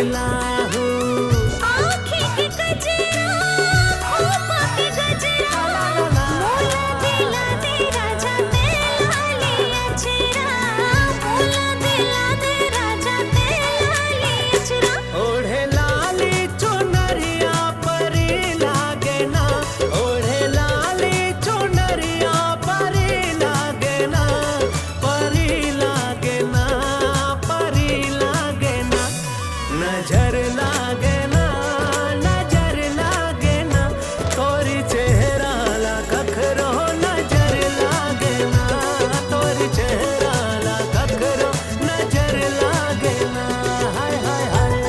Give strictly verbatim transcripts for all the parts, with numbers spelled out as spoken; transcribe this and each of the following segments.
लाहू। आँखी के कजरा, खोपा के गजरा, मोला दिला दे राजा ते लाली अचरा, मोला दिला दे राजा ते लाली अचरा। ओढ़े लाली चुनरिया परी लागे ना, ओढ़े लाली चुनरिया परी लागे ना, परी लागे ना, परी लागे ना। नजर लागे ना, नजर लागे ना, तोरी चेहरा ला कखरो नजर लागे ना, तोरी चेहरा ला कखरो नजर लागे ना। हाय, हाय, हाय।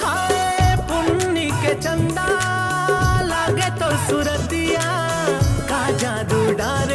हाय पुन्नी के चंदा, लागे तो सुरतिया, का जादू डाल